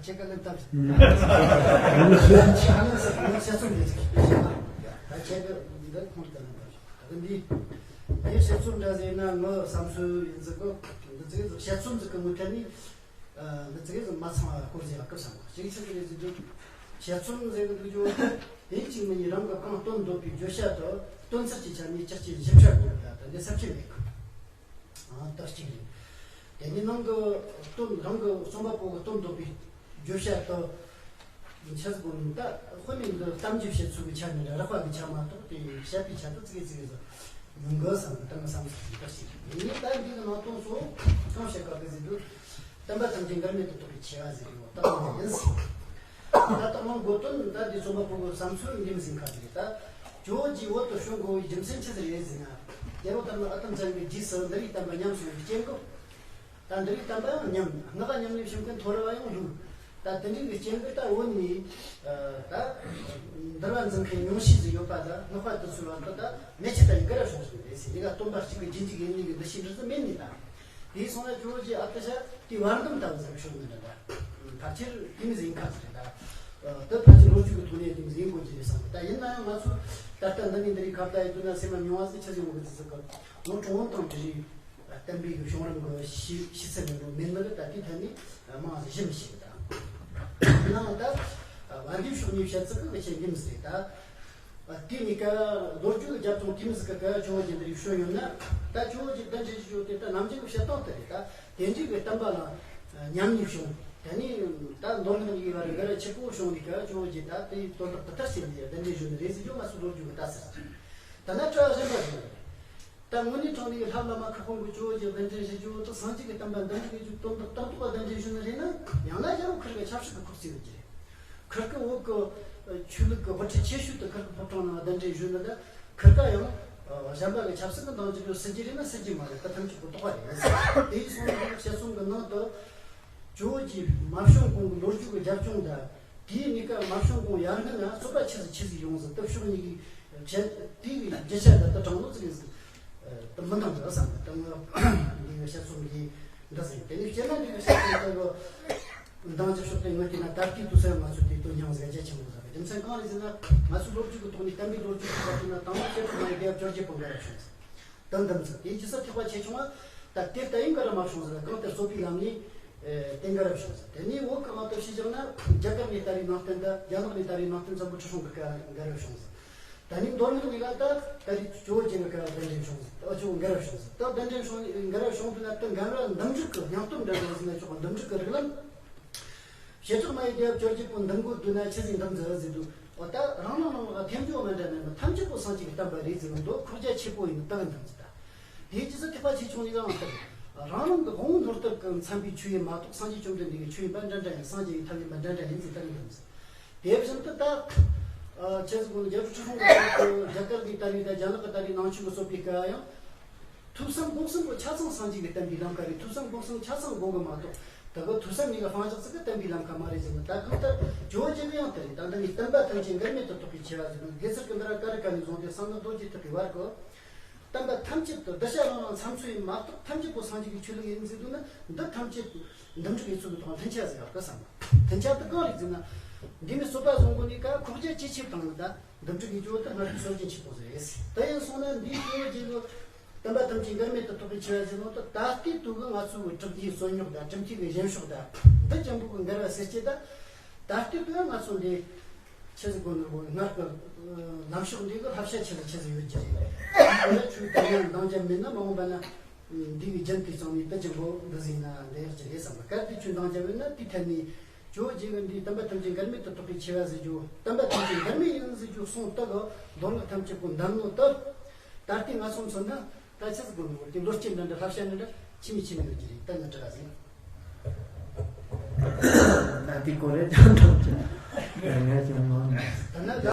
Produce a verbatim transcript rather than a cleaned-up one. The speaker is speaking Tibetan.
ཁྱེད་ཀ་ལན་བཏབ་ཤིག་ཁྱེད་ཀ་ལན་ཟེར་ངས་བཤད་ཚུལ་འདི་ཅིག་ཞུས་ན། ད་ཁྱེད་ཀ་འདི་ཁོང་ལ་ལན་བཏབ་ཤིག་ད་འདི་འདི་བཤད་ཚུལ་འདྲ་ཟེར་ན། ངའི་བསམ་ཚུལ་ཡིན་ཟིག་གི། འདི་ཚིག་བཤད་ཚུལ་འདི་གི་ངོས་ཐད་ནས། ཨ། འདི་ཚིག་ཟིག་མ་ཚང་བ་སྐོར་ཟིག་ཡང་སྐབས་སམ་གཅིག་ཆི་ཟིག་རེད་ཟེར་དུས། བཤད་ཚུལ་ཟེར་གི་འདུག་ཅོ། དེ་གཅིག་མིན་གཉིས་རང་གི་གང་སྟོན་འདོད་པའི་བརྗོད་བྱ་དང་སྟོན་ཚུལ་གྱི་ཆ་ནས་ཅག་ཅིག་ཞིབ་ཕྲ་དགོས་ལ། ད་འདི་ས་བཅད་མེད་གི། ཨ། ད་གཅིག་རེད། དེ་ནི་ནང་གི་སྟོན། རང་གི་རྩོམ་པ་པོ་གི་སྟོན་འདོད་པའི་བརྗོད་བྱ་དང་། ཆི་ཟིག་གོ་ནི་ད་དཔེ་མེད་འདི་གཏམ་རྒྱུད་བཤད་ཚུལ་གྱི་ཆ་ནས་རགས་པ་གི་ཆ་མ་གཏོགས། དེ་བཤད་པའི་ཆ་དུ་ཙིག་གེ་ཙིག་གེ་ཟིག་ཉུང་གི་བསམ་གི། ད་ངའི་བསམ་ཚུལ་ད་གཅིག་རེད། ཡིན་ནའི་ད་འདི་གི་ནང་དོན་སོགས་གང་བཤད་ག་གི་ཟེར་དུས། བསྟན་པ་ཐམས་ཅད་འགལ་མེད་དུ་རྟོགས་པའི་ཆེ་བ་ཟེར་གི་ཡོད། ད་ཡིན་ཟེར། ད་དང་མ་འགོ་དོན་ད་འདི་རྩོམ་པ་པོ་གི་བསམ་ཚུལ་འདི་མི་ཟིན་ཁ་ཟིག་རེད། ད་ཇོ་བོ་རྗེ་བོད་དུ་བྱོན་དགོས་པའི་རྒྱུ་མཚན་ཆི་ཟིག་རེད་ཟེར་ན། རྒྱལ་པོ་དར་མ་ཨ་དམ་བཙན་གྱི་རྗེས་སུ་འདུལ་བའི་བསྟན་པ་ཉམས་སོང་བའི་རྐྱེན་གྱིས། ད་འདུལ་བའི་བསྟན་པ་ཡང་ཉམས། སྔགས་ཉམས་ལེན་བྱེད་མཁན་མཐོ་རིས་པ་ཡང་ལུག་ད་དེ་འདྲའི་གི་རྐྱེན་གྱིས་ད་བོད་ནས་ད་འདུལ་བ་འཛིན་མཁན་ཉུང་ཤས་ཟིག་ཡོད་པ་དང་། སྔགས་པ་དེ་ཚོའི་བར་དུ་ད་མེ་ཁྱེར་ལྟ་བུའི་འགལ་བ་བྱུང་ཟིག་རེད་ཟེར། འདི་ག་སྟོན་པ་གཅིག་གི་རྗེས་འཇུག་ཡིན་ནི་གི་འདུ་ཤེས་འདྲ་ཟིག་མེད་ནི་ད། དེ་སོང་ན་ཇོ་བོ་རྗེ་ཨ་ཏི་ཤ་དེ་བར་འདུམ་ལྟ་བུ་ཟིག་བྱུང་ནི་འདྲ་ད། ཕལ་ཆེར་དེ་མི་ཟིན་ཁ་ཟིག་རེད་ད། དེ་ཕལ་ཆེར་ལོ་རྒྱུས་ཀྱི་ཐོག་ནས་དེ་མི་ཟིན་དགོས་ཀྱི་རེད་བསམ་གི། ད་ཡིན་ན་ཡང་ང་ཚོ་ད་ལྟ་འདི་ནས་འདི་རིགས་ཁ་བརྡ་ཡི་དུས་ན་སེམས་ལ་མྱོང་བ་ཟིག་ཆི་ཟིག་ཡོང་གི་ཟིག་ཟིག་གི། ལོ་གྲངས་དང་དེ་རིགས་བསྟན་པའི་གཞུང་རིམ་གྱི་ཤེས་ཤེས་ཚད་མེད་འགྲོ་མེད་ནི་རེད། ད་དེའི་ཐད་ནས་མང་ཟིག་ཞིབ་མི་ཤེས་གི་ད། ཡིན་ནའང་ད་བར་བརྒལ་ཕྱོགས་ནས་བཤད་ཚུལ་གི་ཆེ་ཉིམ་ཟིག་ད། དེ་ནས་ཀ་ལོ་རྒྱུས་ཀྱི་རྒྱབ་ལྗོངས་དེ་མི་ཟིག་གི་ཀ་ཇོ་བོ་རྗེ་འདི་རིགས་བྱོན་ཡོད་ན། ད་ཇོ་བོ་རྗེ་གདན་འདྲེན་ཞུ་རྒྱུ་དེ་ད་ནམ་རྒྱུན་གྱི་བཤད་སྟངས་དེ་རེད། ད་དེ་འདྲའི་གི་བསྟན་པ་ལ་ཉམས་ཉེས་བྱུང་། དེ་ནས་ད་མདོ་སྔགས་གཉིས་བར་འགལ་བ་ཆེ་པོ་བྱུང་ནས་ཀ་ཇོ་བོ་རྗེ་ད་དེའི་དོན་དག་དེ་ལྟར་བྱས་ནས་གདན་འདྲེན་ཞུ་ནི་རེད་ཟེར་རྒྱུ་ང་ཚོ་ལོ་རྒྱུས་ཀྱི་ལྟ་ཚུལ་རེད། ད་ན་གྲྭ་བ་གཞན་པ་ཞིག་རེད། ད་དངོས་གནས་དྲང་གནས་ཀྱི་ལྷ་བླ་མ་ཁག་དཔོན་གྱི་ཇོ་བོ་རྗེ་གདན་འདྲེན་ཞུ་རྒྱུ་དང་། སངས་རྒྱས་ཀྱི་བསྟན་པ་འདུམ་འགྲིག་གི་དོན་དག་ཏག་ཏག་གདན་འདྲེན་ཞུ་ནི་རེད་ན། ཡང་ན་རྒྱལ་པོ་ཁིར་གི་ཆབ་སྲིད་ཀྱི་ཁོག་རྩིས་ཡོད་ཀྱི་རེད། ཁིར་གི་བོད་ཀྱི་ཆོས་ལུགས་ཀྱི་དབུ་ཁྲིད་ཆེ་ཤོས་དེ་ཁིར་གི་ཕོ་བྲང་ནང་གདན་འདྲེན་ཞུས་ནི་ད། ཁིར་ག་ཡང་གཞན་པ་གི་ཆབ་སྲིད་ཀྱི་འདང་རྒྱུ་སྲིད་ཀྱི་རེད་ན་སྲིད་ཀྱི་མ་རེད། ད་ཐམས་ཅད་པོ་རྟོགས་པ་རེད། དེ་ཡིན་སོང་ན་དཔྱད་རྩོམ་གྱི་ནང་དུ་ཇོ་བོ་རྗེ་མ་བྱོན་གོང་གི་ལོ་རྒྱུས་ཀྱི་རྒྱབ་ལྗོངས་དང་། དེའི་གནས་སྐབས་མ་བྱོན་གོང་ཡར་སྔོན་ན་རྩོད་པ་ཆི་ཟིག་ཆི་ཟིག་ཡོང་ཟིག་ད་ཕྱོགས་གཉིས་ཀྱི་བྱེད་དེའི་རྒྱུ་ཆ་ད་ལྟ་དྲང་ལོ་ཙི་གེ་ཟིག་ད་མི་འདང་འདྲ་བསམ་གི། ད་ང་འདི་གི་བཤད་རྩོམ་གྱི་འདི་ཟིག་དེ་ནས་སྤྱིར་ན་འདི་གི་བཤད་རྩོམ་དེ་གི་འདང་རྒྱབ་ཕྱོགས་དེ་ངོས་ཀྱི་ན་ད་ལྟའི་དུས་ཚོད་ང་ཚོ་དེ་དོན་སྙིང་ཟིག་རྒྱ་ཆེན་པོ་ཟིག་རེད། རྒྱུ་མཚན་གང་རེད་ཟེར་ན། ང་ཚོའི་ལོ་རྒྱུས་ཀྱི་ཐོག་ནས་བསྟན་པའི་ལོ་རྒྱུས་ཀྱི་ཐོག་ནས་དང་པོ་བྱེ་བྲག་སྨྲ་བའི་སྡེ་བ་བཅོ་བརྒྱད་པོ་འགལ་བ་བྱུང་ཟིག་དོན་དམ་ཚིག་དེའི་རྒྱུ་ས་ཐེག་པ་ཆེ་ཆུང་བ་ད་དེ་ལྟ་ཡིན་འགལ་བ་མ་བྱུང་ཟིག་གང་ལྟར་རྩོད་པའི་ལམ་ནས་ཨེ་དེ་འགལ་བ་བྱུང་ཟིག་དེ་ནས་བོད་ཀྱི་དབང་དུ་བྱས་བཞག་ན་རྒྱ་གར་ནས་ད་རེས་ནང་བསྟན་དང་རྒྱ་ནག་ནས་ད་རེས་ནང་བསྟན་ཚང་པོ་ཁྲི་སྲོང་གི་སྐབས་འགལ་བ་བྱུང་ཟིག་ད་ནི་མདོ་སྔགས་ནས་ལ་ད་ད་རེས་ཇོ་བོ་རྗེ་གི་སྐབས་གདན་འདྲེན་བྱུང་ཟིག་ཨ་ཇོ་བོ་འགལ་བ་བྱུང་ཟིག་ད་གདན་འདྲེན་བྱུང་འགལ་བ་བྱུང་དུས་ན་ད་འགལ་བ་འདུམ་འགྲིག་གི་སྙིང་སྟོབས་འདྲ་འདྲ་ཟིག་ན་ཆོག་གི། འདུམ་འགྲིག་གི་རིགས་ལམ། བྱེ་བྲག་སྨྲ་བའི་སྡེ་བ་བཅོ་བརྒྱད་པོ་འདུམ་དགོས་འདུག་ན་ཆི་ཟིག་འདུམ་ཟིག་ཟེར་དུས། འོ་ད་རང་རང་རང་ལ་ཐེམ་ཅོག་མ་འདྲ་མེད་ན་ཐམས་ཅད་པོ་སངས་རྒྱས་ཀྱི་བསྟན་པ་རེད་ཟེར་ནས་མདོ་ཁོག་རྒྱ་ཆེ་པོ་ཡིན་ན་ད་གི་འདུམ་ཟིག་ད་དེའི་རྒྱུ་ས་ཐེག་པ་ཆེ་ཆུང་གཉིས་ཀའང་ལྟར། རང་རང་གི་དབང་པོ་མནོ་རྟོག་གི་འཚམ་པའི་ཆོས་ཡིན་མ་གཏོགས་སངས་རྒྱས་བཅོམ་ལྡན་འདས་ཀྱི་ཆོས་ཡིན་པ་འདྲ་འདྲ་ཡིན། སངས་རྒྱས་ཀྱི་ཐབས་ཡིན་པ་འདྲ་འདྲ་ཡིན་ཟེར་ད་གི་འདུམ་ཟིག་དེ་བཞིན་དུ་ད། ཨ་ཆེ་ཟིག་གོང་རྒྱལ་པོ་ཁྲི་སྲོང་ལྡེ་བཙན་གྱི་རྒྱ་གར་གྱི་ད་རེས་ད་རྒྱ་ནག་གི་ད་རེས་ནང་ཆོས་ཀྱི་རྩོད་པའི་སྐབས་ཡང་། ཐོས་བསམ་སྒོམ་གསུམ་པོ་ཆ་ཚང་སངས་རྒྱས་ཀྱི་བསྟན་པའི་ལམ་ཁ་རེད། ཐོས་བསམ་སྒོམ་གསུམ་ཆ་ཚང་དགོས་གི་མ་གཏོགས་ད་གི་ཐོས་བསམ་གཉིས་ཀ་སྤང་བྱ་ཟིག་གི་བསྟན་པའི་ལམ་ཁ་མ་རེད་ཟེར་ན། ད་གང་ལྟར་ཇོ་བོ་རྗེ་གི་ཡང་དེ་རེད། ད་འདི་ནི་བསྟན་པ་ཐམས་ཅད་འགལ་མེད་དུ་རྟོགས་པའི་ཆེ་བ་ཟེར་ན། དགེ་ཚུལ་གྱི་འདི་ར་ཀ་རི་ཀ་ནས་བཟུང་སྟེ་གསང་སྔགས་རྡོ་རྗེ་ཐེག་པའི་བར་གི་བསྟན་པ་ཐམས་ཅད་དུ་གདུལ་བྱ་རང་རང་འཚམས་ཚོད་ཡིན་མ་གཏོགས་ཐམས་ཅད་པོ་སངས་རྒྱས་ཀྱི་ཆོས་ལུགས་ཡིན་ཟེར་འདུག་ན། འདི་ཐམས་ཅད་འདུམ་འགྲིག་ཡིན་ཚུལ་གྱི་ཐོག་མཐུན་ཆ་ཟེར་བ་གི་བསམ། མཐུན་ཆ་དེ་གང་རེད་ཟེར་ན། འདི་ནི་རྩོད་པ་བཟུང་གོ་ནས་ཀ་ཁོག་རྒྱ་ཇེ་ཆེར་བཏང་ནས་ད་འདུམ་འགྲིག་ཡིན་རྒྱུ་དེ་སྔར་གྱི་སྲོལ་རྒྱུན་ཆེ་པོ་ཟིག་རེད། དེ་ཡིན་སོང་ན་འདིའི་ཇོ་བོ་རྗེ་གི་བསྟན་པ་ཐམས་ཅད་འགལ་མེད་དུ་རྟོགས་པའི་ཆེ་བ་ཟེར་ནོ་དེ་ད་ལྟའི་དུས་ཀྱི་ང་ཚོའི་གྲུབ་མཐའི་རྩོད་རྙོག་དང་གྲུབ་མཐའི་གི་ཞེན་ཕྱོགས་དང་འདི་ཅན་པོ་གི་འགལ་བ་ཟེར་སྤྱད་ད། ད་ལྟའི་དུས་ང་ཚོ་འདི། ཆི་ཟིག་གོ་ནོར་གོ་སྔར་གི་ལམ་ཕྱོགས་འདི་གི་བསླབ་བྱ་ཆི་ཟིག་ཆི་ཟིག་ཡོད་ཀྱི་རེད། དེ་ལ་ཆོས་དང་ཡང་འདང་རྒྱ་མེད་ན་མ་འོངས་པ་ན་འདི་གི་རྒྱུན་དེ་ཚང་མའི་དུ་ཅི་འགོ་འདི་ཟིན་ན་འདི་ཡག་ཅི་རེད་བསམ་པ། གལ་ཏེ་ཆོས་འདང་རྒྱ་མེད་ན་དེའི་ཐད་ནས་ཇོ་བོ་རྗེ་གི་འདིའི་བསྟན་པ་ཐམས་ཅད་འགལ་མེད་དུ་རྟོགས་པའི་ཆེ་བ་ཟེར་རྒྱུ། བསྟན་པ་ཐམས་ཅད་འགལ་མེད་ཡིན་ཟེར་རྒྱུ་གསུང་དུ་གི་མདོ་སྔགས་ཐམས་ཅད་པོ་འདམ་ནོ་ལྟར། ད་ལྟའི་ང་ཚོ་མཚོན་ན། ད་ཆི་ཟིག་གོ་ནོ་དེ་ལོ་རྒྱུས་འདྲ་འདྲ་བསླབ་བྱ་འདྲ་འདྲ་ཆི་མི་ཆི་མི་ཡོད་ཀྱི་རེད། ད་ང་འདྲ་ཟིག་ད་དེ་གོ་རེ་ཅང་འགྲོ་ཅི་ང་ཅང་མང་ནས། ད་ན་ད་